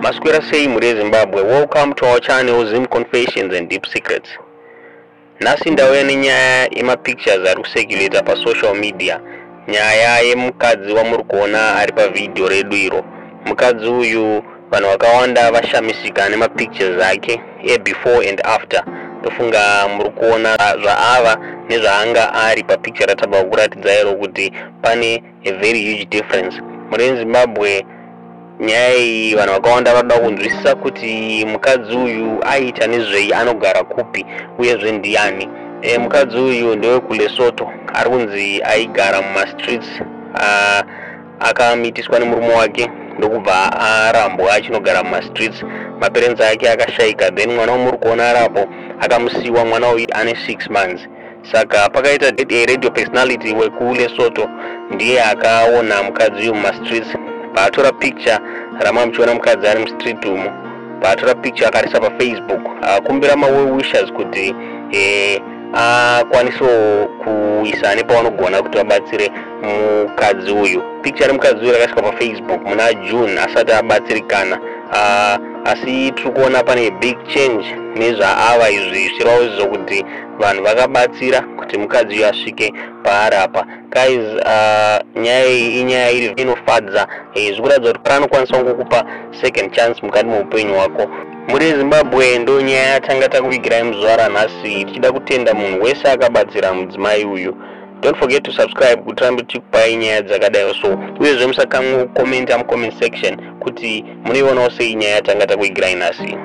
Maswera sei mhuri yeZimbabwe? Welcome to our channel, Zim Confessions and Deep Secrets. Nhasi ndauya nenyaya yemapictures ari kucirculata pasocial media, nyaya yemukadzi wamuri kuona ari pavhidhiyo redu iro. Mukadzi uyu, vanhu vakawanda vashamisika nemapictures ake ebefore and after. Ndofunga muri kuona zvaava nezvaanga ari papicture ratabva kukuratidza iro, kuti pane a very huge difference. Mhuri yeZimbabwe, nyaya iyi vanhu vakawanda vanoda kunzwisisa kuti mukadzi uyu aiita nezvei, anogara kupi, uyezve ndiani. Mukadzi uyu ndewekuLesotho, ari kunzi aigara mumastreets, akamitiswa nemurume wake, ndokubva arambwa achinogara mumastreets. Maparents ake akashayika, then mwana wamuri kuona arapo akamusiwa. Mwana uyu ane 6 months. Saka pakaita radio personality wekuLesotho, ndiye akaona mukadzi uyu mumastreets, paatora picture rama muchiona mukadzi ari mustreet umo. Paatora picture, akarisa paFacebook, akakumbira mawell wishers kuti akwanisewo kuisa nepavanogona kuti vabatsire mukadzi uyu. Picture remukadzi uyu rakaiswa paFacebook muna June asati abatsirikana. Asi tiri kuona pane big change nezvaava izvi, zvichireva izvo kuti vanhu vakabatsira kuti mukadzi uyu asvike paari apa. Guys, nyaya iyi inyaya iri inofadza. Zvikuratidza kuti anokwanisa kungokupa second chance mukati meupenyu hwako. Mhuri yeZimbabwe, ndo nyaya yatanga takuvigirai muzuva ranhasi, tichida kutenda munhu wese akabatsira mudzimai uyu. Don't forget to subscribe kuti tirambe tichikupai nyaya dzakadai so. Uyezve musakanganwa kukomenta mucomment section kuti munoionawo sei nyaya yatanga takuigirai nhasi.